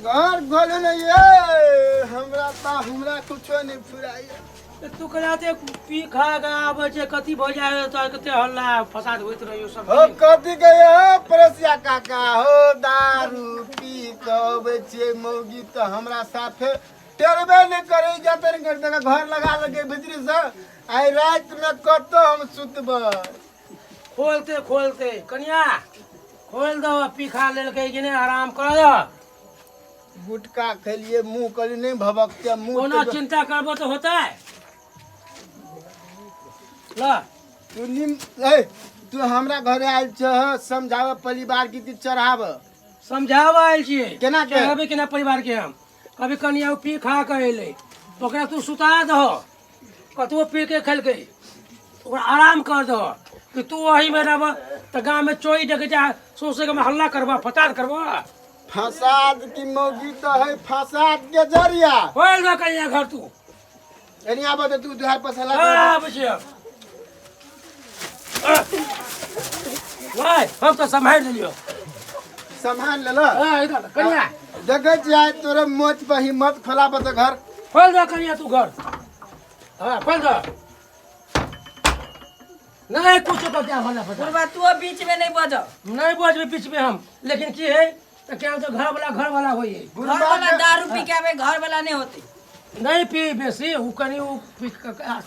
घर खोलू ने ये, हमरा तऽ हमरा कुछो नहि फुराइए। तू कहते पी खा के आबै छै, कथी भऽ जाइ तोहर? कते हल्ला फसाद होइत रहियो सब। हो कथी कहियो पड़ोसिया काका हो, दारू पी के अबै छियै, मौगी तऽ हमरा साथे टेरबे नहि करै, जतन करि देलक, घर लगा लेलकै भीतरी से। आइ रातिमे कतऽ हम सुतबै? खोलते खोलते कनिया, खोल दो। पी खा लेलकै कि नहि? आराम कर दो। गुटका खेलिए, मुँह करी नहि भबकते मुँह। कोनो चिंता करबो तऽ होतै ल। तू निम ए, तू हमरा घरे आयल छह समझाबऽ परिवार की चढ़ाबऽ? समझाबऽ आयल छियै। केना के? चढ़ेबै केना परिवार के हम? कभी कनिया ओ पी खा के अयलै, ओकरा तू सुता दहो। कतबो पी के खेलकै, ओकरा आराम कर दहो। कि तू ओहीमे रहबह तऽ गाँवमे चोरी डकैती जा सौंसे गाँवमे हल्ला करबह, फसाद करबह। फसाद की मौगी तऽ है फसाद के जरिया। खोल दो कनिया घर तू। एनी आबऽ दे, तू दुहार पर सलाह। आबै छियै। नहीं, हम तऽ सम्हारि देलियौ। सम्हार लेल। हाँ, इधर कनिया। देखै छियै आइ तोरे मोच पर हिम्मत। खोला पर तऽ घर। खोल दो कनिया तू घर। हाँ, खोल दो। नहीं कुछ तो क्या भला फसा। बुढ़बा, तू बीच में नहीं बज। नहीं बजबे बीच में हम, लेकिन की है तो क्या तो घर वाला घर वाला होइए। घर वाला दारू पी के आवे, घर वाला नहीं होते। नहीं पी बेसी उ, कनी उ पी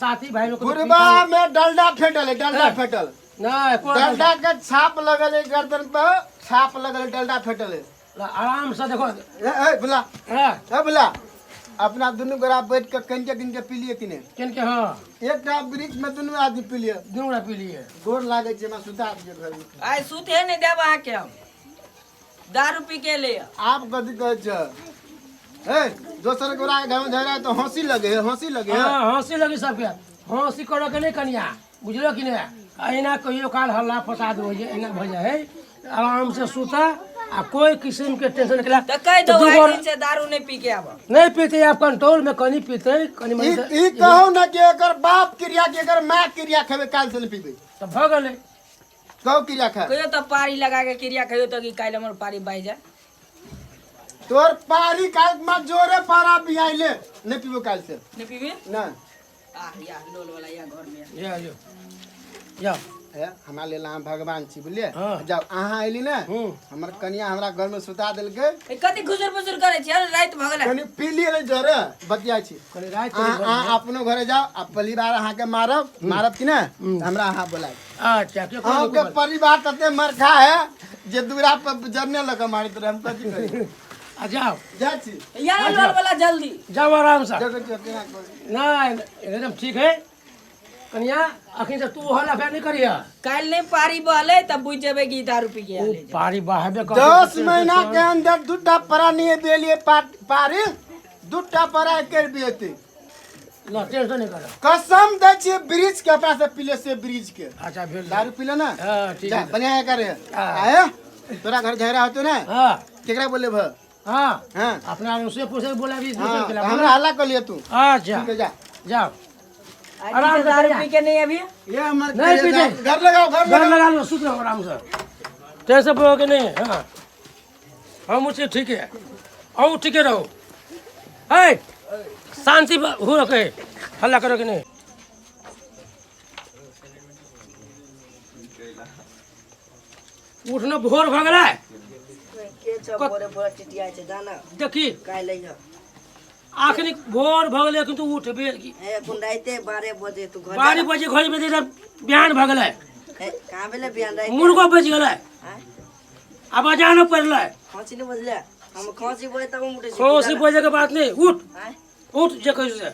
साथी भाई लोग। बुढ़बा में डलडा फेटल है, डलडा फेटल। नहीं कोई डलडा के छाप लगल है, गर्दन पर छाप लगल है, डलडा फेटल है। आराम से देखो। ए ए बुला। हाँ। ए बुला, अपना दुनू गोरा बैठ के कनिके कनिके पी लिए कि नहि? किन के? हाँ। एकटा वृक्ष में दुनू आदमी पी लिए। दुनू गोरा पी लिए। गोर लागै छै, हमरा सुता दियौ घर में। आइ सुते नहीं देब अहाँके हम, दारू पी के ले। आब कथी कहै छै? हे, दोसर गोरा के घर में झगड़ा तऽ हँसी लगे है, हँसी लगे है। हाँ, हंसी लगी सबके। हंसी करऽ के नहीं कनिया, बुझलो कि नहीं? अहिना कहियो काल हल्ला फसाद हो जाए, एना भऽ जाइ है। आराम से सुता आ कोई किस्म के टेंशन के तऽ कहि दो, आइ दिन से दारू नहीं पी के आब। नहीं पीते आप, कंट्रोल में कनी पीते कनी। ई मनी। ई कहू ने कि एकर बाप क्रिया कि एकर माँ क्रिया खेबै, काल्हि से नहि पीबै। तऽ भऽ गेलै। कहू क्रिया खा। कहियो तऽ पारी लगा के क्रिया कहियो तऽ कि काल्हि हमर पारी बाहि जाय। तोर पारी काल्हि माँ जोरे पारा बियाइले, नहि पीबो काल्हि से। नहीं पीबी? नहि। आह या लोल वाला या घर में। जा जो, जाओ। हे, हमरा लेल अहाँ भगवान छी, बुझलियै? हाँ। जब अहाँ अयली ने, हमर कनिया हमरा घर में सुता देलकै। ए, कथी घुसुर फुसुर करै छी? अरे राति भऽ गेलै। कनि पी लिए ने जरे बतियाइ छी। कनी राति। अहाँ अहाँ अपनो घरे जाओ आ परिवार अहाँके मारब, मारब कि ने हमरा अहाँ बोलायब। अच्छा, के अहाँके परिवार तते मरखा है जे दूरा पर जरने लऽ कऽ मारैत रहे, हम कथी करी? आ जाओ। जाइ छी। या लोल वाला जल्दी जाओ आराम से। देखै छियै केना करी। नहीं, एकदम ठीक है कनिया। अखन से तू हल्ला फेर नहीं करिया। काल्हि नहीं पारी बहलै तब बुझि जेबै कि ई दारू पी के आयल है। पारी बहाबे कर। 10 महीना के अंदर दूटा परा नहीं बेलिए पारी, दूटा परा एक बियते। ल, टेंशन नहीं कर। कसम दै छियै ब्रिज के, अपना से पीले से ब्रिज के। अच्छा, भेल। दारू पीले ना। हाँ, ठीक जा है। बढ़िया करे। हाँ। आए तोरा घर झगड़ा होतो ना? हाँ। केकरा बोले भ? हाँ। हाँ। अपना उसे पूछे बोला भी। हाँ, तो हमरा हल्ला कर लिया तू। अच्छा। ठीक है, जा। जाओ। आइ आराम से दारू करिया। पी के नहीं अभी। ये हमर नहीं पीते। घर लगाओ, घर घर लगाओ। लगा लो, सुत रहो आराम से, टेंशन पड़ो के नहीं। हाँ, हम उसे ठीक है और ठीक है रहो है, शांति हो रखे, हल्ला करो कि नहीं। उठना, भोर भऽ गेलै। के छ भोरे भोरे टिटियाइ छै? जाना। देखी। काल्हि अइहऽ। आखिर भोर भऽ गेलै किन्तु उठबे की? हे, कोन राइते 12 बजे तू घर। 12 बजे घर में बिहान भऽ गेलै। हे, कहाँ भेलै बिहान राति? मुर्गो बजि गेलै। आँय? आब अजानो पड़लै। खाँसी नहि बजलै? हम खाँसी बजे तब हम उठै छी। खाँसी बजे के बात नहीं, उठ। आँय? उठ जे कहै से।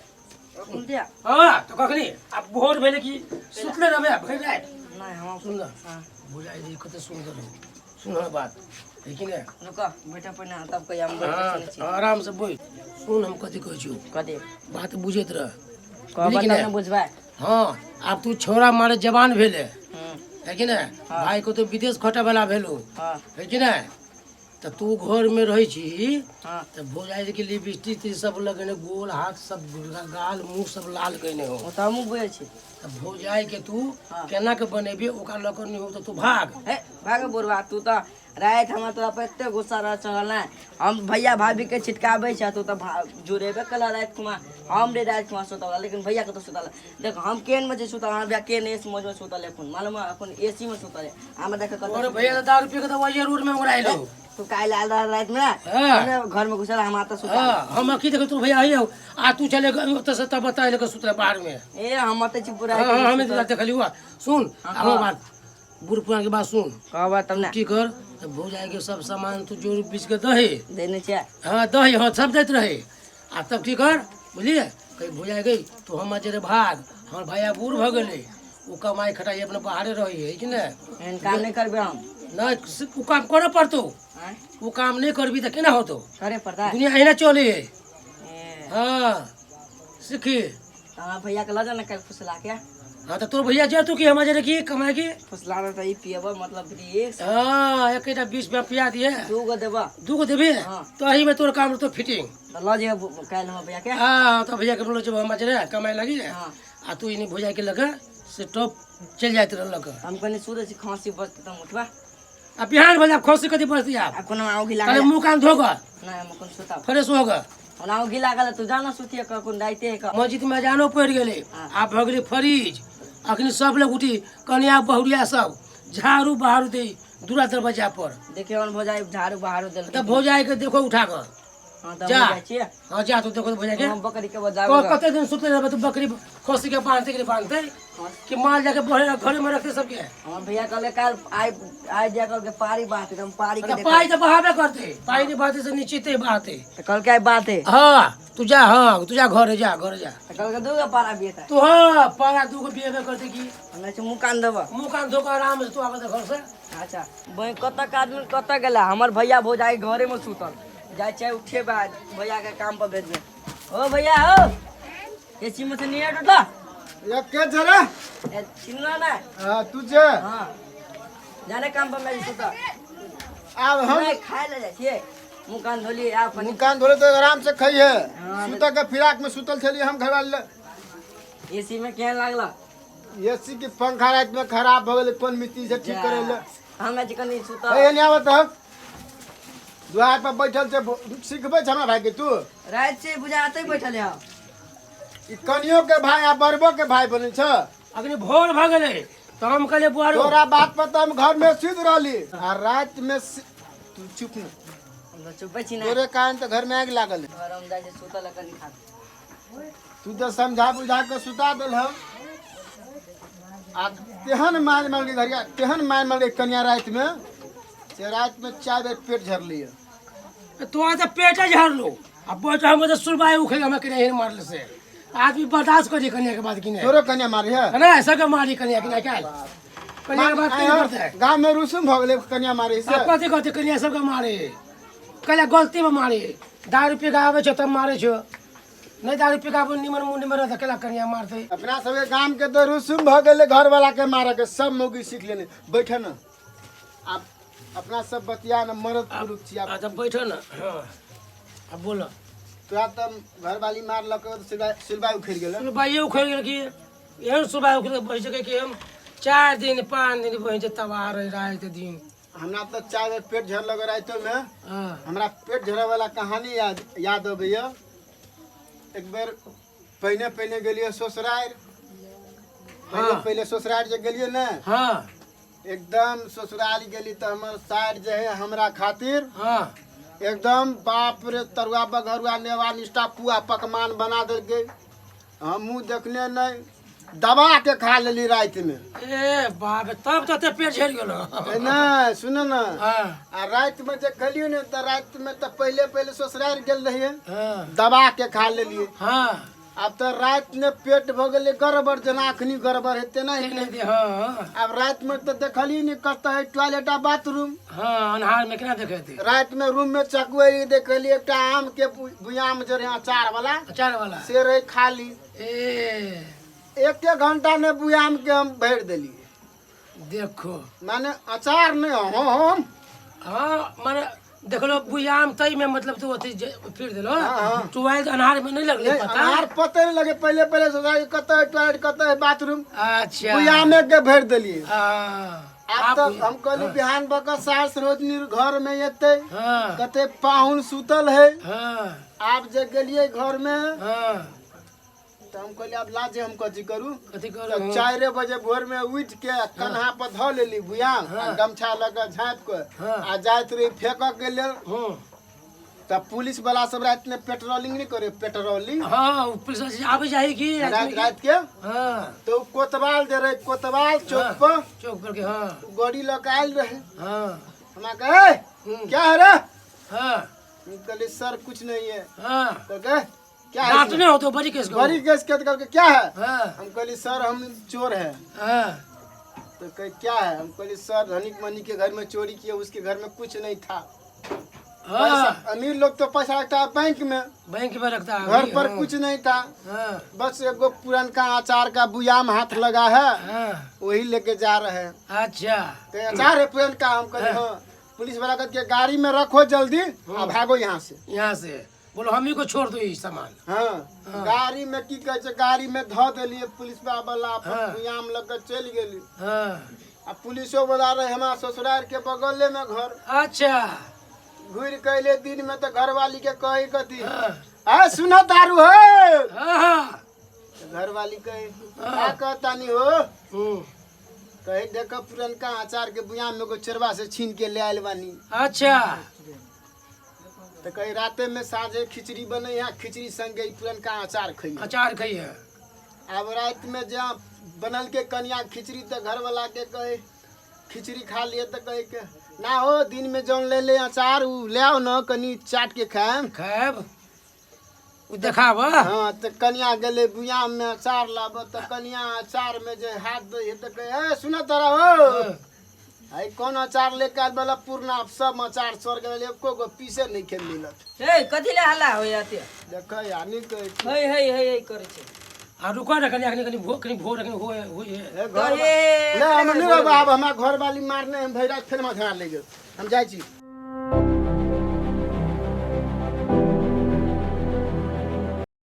अखन दिया। हाँ, तऽ कखनी आब भोर भेलै कि सुतले रहबै भरि राति? नहि, हम सुन न। हाँ। बुझाइ जे कते सुन्दर हो, सुन बात है कि नहि? रुक, बैठा पहिने, तब कहिया हम बैठ के हाँ। सुनै छी। आराम से बैठ, सुन हम कथी कहै छियौ। कथी? बात बुझैत रह। कहबऽ बुझली कि तब नहि? ने बुझबै। हाँ, आब तू छोरा मारे जवान भेले। है कि नहि? भाई को तो विदेश खटे वाला भेलो। है कि नहि? तऽ तू घरमे रहै छी। तऽ भौजाई के लिपस्टिक ई सब लगेने, गोल हाथ सब, गाल मुँह सब लाल केने हो। ओ तऽ हमहूँ बुझै छी। तऽ भौजाई के तू केना के बनेबी? ओकरा लऽ कऽ नहि हो तऽ तू भाग। हे, भाग बुढ़वा, तू तऽ राति हमरा तोरा पर एते गुस्सा रह चढ़ल ने। हम भैया भाभी के छिटकाबै छै, तू तऽ जुड़ेबे कल राति खुमा। हम रे राति खुमा सुतल, लेकिन भैया कतऽ सुतल? देख, हम केन में जे सुतल, हमरा भैया केन एस मौज में सुतल एखन मालूम है? एखन एसी में सुतल है। हमरा देख कतऽ तोरे भैया तऽ दारू पी के तऽ वही रोड में ओकरा आइलो। तू काल्हि आयल रह राति में। हमे घर में घुसल, हम आता सुतल। हाँ, हम की देखो, तू भैया आइयो आ तू चले ओतऽ से तब बता लेके सुतले बाहर में। ए, हम अते छी पूरा। हाँ, हमें देखली हुआ। सुन, हमर बात, बूढ़ पुरान के बात सुन। कहबा तब ने। की कर तऽ भौजाई के सब सामान तू जोड़ बीच के दही। देने छियै। हाँ, दही, हाँ, सब दैत रहे। आ तब की कर बुझलियै, कहीं भौजाई गई तो हम जरे भाग, हमर भैया बूढ़ भऽ गेलै, ओ कमाई खटाई अपने बाहरे रहै है कि नहि? एहन काम नहि करबै हम। नहि, ओ काम करऽ पड़तौ। आँय? ओ काम नहि करबी तऽ केना होतौ? करे पड़तै। दुनिया एहिना चलै है। ए, हाँ, सीखी। तऽ हमरा भैया के लऽ जा ने काल्हि फुसला के। हाँ, तऽ तोर भैया जेतौ कि हमरा जरे की कमाई की? फुसला दे तऽ ई पियब, मतलब ब्रिक्स। हाँ, एकेटा 20 रुपया पिया दिए। दू गो देबऽ। दूगो देबी? हाँ। तो एही में तोर काम रहतौ फिटिंग। तऽ लऽ जइहे काल्हि हमर भैया के। हाँ, तो भैया के बोलो जब हम जरे कमाई लगी। हाँ। आ तू इन्हीं भौजाई के लगे से टॉप चल जाइत रह लगे। हम कनि सुतै छी, खाँसी बजतै तऽ हम उठबा। आ बिहान भऽ जाब, खोसी कथी बजती आब? आ कोनो औघी पहले लागल। मुंह कान धोगा। नहि, हम कोन सुतब। फ्रेश होगा। ओना औघी लागल है, तू जाना सुतिए कऽ कोन राइते है कऽ। मस्जिद में अजानो पड़ि गेलै। हाँ। आब भऽ गेलै फ्रीज। अखनी सब लोग उठी, कनिया बहुरिया सब झाड़ू बहारू दे दूरा दरवाजा पर। देखियौ भौजाई झाड़ू बहारू देलकै। तब भौजाई के देखो उठा कऽ। हाँ, तऽ जा। हम जाइ छियै। हाँ, जा तू, देखो तो भौजाई के। हम बकरी के बजाबै। कते दिन सुतले रहबै तू? बकरी खसी के बांधते कि नहि बांधते कि माल जाके बढ़े घरे में रखते सबके? हमर भैया कहले काल्हि आइ आइ जा कहलकै पारी बात हम पारी के तऽ देखब। पाइ तऽ बहाबे करते, पाइ नहि बहते से निश्चिते बहाते। तऽ कहलकै आइ बात है। हाँ, तू जा, हाँ, तू जा, घरे जा, घरे जा। तऽ कहलकै दू गो पारा बियेतै। तू हाँ, पारा दूगो बियेबे करते की। हमरा छै मुँह कान देबऽ। मुँह कान धो कऽ आराम से तू आबे घर से। अच्छा बहिन, कतऽ आदमी कतऽ गेला? हमर भैया भौजाई घरे में सुतल जाइ छै। उठे बाद भैया के काम पर भेजबै। ओ भैया हो, एसी में से नहीं टूटला? ये के छै रे? ए, चिन्हला ना? हाँ, तू छै? हाँ, जाने काम पर मैं सुतल। आब हम नहीं, खाए ले जाइ छियै, मुँह कान धोलियै आब कनि। मुँह कान धोले तऽ आराम से खइहे। हाँ। सुतऽ के फिराक में सुतल छलियै हम घरवाली लग। एसी में केहन लागला? एसी के पंखा राति में खराब भऽ गेलै, कोन मिस्त्री से ठीक करै लए। हमे जे कनि सुतल। ए, एने आबऽ तऽ दुआर पर बैठल छै, सिखबै छै हमरा भाई के तू। राति से बुझा अतै बैठल है। ई कनियो के भाई आ बड़बो के भाई बनै छ। अखनी भोर भऽ गेलै तऽ हम कहलियै बुआरो। तोरा बात पर तऽ हम घर में सुति रहली आ राति में तू चुप न। हम तऽ चुपे छी ने। तोरे कारण तऽ घर में आगि लागल है। घर हम जाइ छी सुतल कनि खा। तू तऽ समझा बुझा के सुता देल हम आ तेहन मारि मारलकै घरिया, तेहन मारि मारलकै कनिया राति में से राति में 4 बेर पेट झरलियै। तोरा तऽ पेटे झरलो आ बैठ, हम तऽ सुरबाई उखड़ हमरा कनिया एहन मारले से आदमी बर्दाश्त करी कनिया के बाद कि नहि? तोरो कनिया मारी है? नहीं, सबके मारी कनिया कि नहि? काल्हि कनिया के बात की करतै? गाँव में रुसुम भऽ गेलै कनिया मारी से। आब कथी कहतै? कनिया सबके मारे, कनिया गलती में मारे। दारू पी के आबै छौ तब मारै छौ, नहि दारू पी के आबै निमन मुंड में रहतै, केला कनिया मारतै? अपना सबके गाम के तऽ रुसुम भऽ गेलै घर वाला के मारऽ के, सब मौगी सीख लेने। बैठ न, आब अपना सब बतिया न, मरद पुरुष छी आब। अच्छा, बैठो न, हाँ, अब बोलो। तोरा तऽ घरवाली मारलक तऽ सिलवाई सिलवाई उखड़ि गेलै। सुलबाइए उखड़ि गेल कि एहन सुलबाइ उखड़ि गेल बहि सकै कि हम 4 दिन 5 दिन बहि छै तबाह रही राति दिन। हमरा तऽ 4 बेर पेट झरलक रातिमे। हमरा पेट झरे वाला कहानी याद याद अबैया। एक बेर पहिने पहिने गेलियै ससुरारि पहिले। पहिले ससुरारि जे गेलियै ने, एकदम ससुराल गेली तऽ हमर सार जे है हमरा खातिर एकदम बाप रे तरुआ बघरुआ नेवा निष्ठा पुआ पकवान बना देलकै। हमहूँ देखने नहि, दबा के खा लेली रातिमे। ए बाप रे, तब तऽ एते पेट झड़ि गेलो। ए नहि, सुन ने। आ रातिमे जे खेलियै ने तऽ रातिमे तऽ पहिले पहिले ससुरारि गेल रहियै। दबा के खा लेलियै। आब तऽ रातिमे पेट भऽ गेलै गड़बड़, जेना अखनी गड़बड़ है तेना ही। नहि दे, हाँ। आब रातिमे तऽ देखलियै ने कतऽ है टॉयलेट आ बाथरूम। हाँ, अन्हार में केना देखेतै? रातिमे रूम में चकू देखलियै एकटा आम के बुआम जे रहै अचार वाला। अचार वाला। से रहै खाली। ए। एक एक घंटा में बुआम के हम भरि देलियै। देखो। माने अचार नहि, हम हाँ, माने देखलो बुयाम तई में मतलब तू अथी फिर देलो। हाँ। टुवाइल अन्हार में नहीं लगले नहीं, पता। अन्हार पते नहीं लगे। पहले पहले सोचा कि कतऽ है टॉयलेट, कतऽ है बाथरूम। बुआमे के भरि देलियै। आब तऽ हम कहली बिहान भऽ कऽ सास रोजनी घर में एतै। कते पाहुन सुतल है। आब जे गेलियै घर में तऽ हम कहलियै आब लाजे हम कथी करू। कथी तऽ करू? 4 बजे भोर में उठि के कन्हा पर धऽ लेली भुआंग आ गमछा लऽ कऽ झाँपि कऽ आ जाइत रही फेकऽ के लेल। तऽ पुलिस वाला सब राति में पेट्रोलिंग नहीं करे, पेट्रोलिंग। हाँ, उ पुलिस वाला आबै जाही की राति राति के। तो उ कोतवाल जे रहे, कोतवाल चौक पर, चौक पर के। हाँ। उ गाड़ी लऽ के आयल रहे। हमरा कहे, क्या है रे? हम कहलिए सर कुछ नहीं है। तो कहे क्या है? डांटने हो तो बड़ी केस को। बड़ी केस के, तो कहलकै क्या है? हम कहलिए सर हम चोर है। तो कहे क्या है? हम कहलिए सर धनिक मनी के घर में चोरी किया, उसके घर में कुछ नहीं था। पैसा, अमीर लोग तो पैसा रखता है बैंक में। बैंक में रखता है। घर पर कुछ नहीं था। बस एगो पुरनका अचार का बुयाम हाथ लगा है। वही लेके जा रहे हैं। अच्छा। तो अचार है पुरनका? हम कहे हाँ। पुलिस वाला कहते कि गाड़ी में रखो जल्दी आ भागो यहाँ से। यहाँ से बोलो हम ही को छोड़ दो ये सामान। हाँ, गाड़ी में की कहै छै, गाड़ी में धऽ देलियै, पुलिस वाला अपन बुयाम लऽ के चलि गेली। आ पुलिसो वाला रहे हमरा ससुरार के बगले में घर। अच्छा। घुरि के अयलै दिन में तऽ घरवाली के कहै कथी, आ सुनो दारू हो। घरवाली कहे का कहतानी हो? कहे देख पुरनका अचार के बुयाम में एगो चोरबा से छीन के ले आयल बानी। अच्छा। तऽ कहे राते में साँझे खिचड़ी बनै है, खिचड़ी संगे ई पुरनका अचार खइहे। अचार खइहे। आब राति में जे बनल के कनिया खिचड़ी, तऽ घरवाला के कहे खिचड़ी खा लिए, तऽ कहे के ना हो, दिन में जौन ले ले अचार उ ले आओ न, कनी चाट के खाएम। खाएब उ देखाब। हाँ, तऽ कनिया गेलै बुयाम में अचार लाबऽ, तऽ कनिया अचार में जे हाथ दै है तऽ कहे ए सुन तोरा हो, आई कौन अचार लेके आयल वाला पुरना, सब अचार सड़ गेल, एको गो पीसे नहीं के मिलत। हे कथी ले हल्ला होय अते? देख यानी कहै छी। हे हे हे हे करै छै। आ रुको ना कनी, अखनी कनी भोर, कनी भोर अखनी होय होय है। हे तऽ घर हे ले हम नहीं रहब, आब हमरा घरवाली मारने हम भरि राति फेर मझार ले गेल, हम जाइ छी।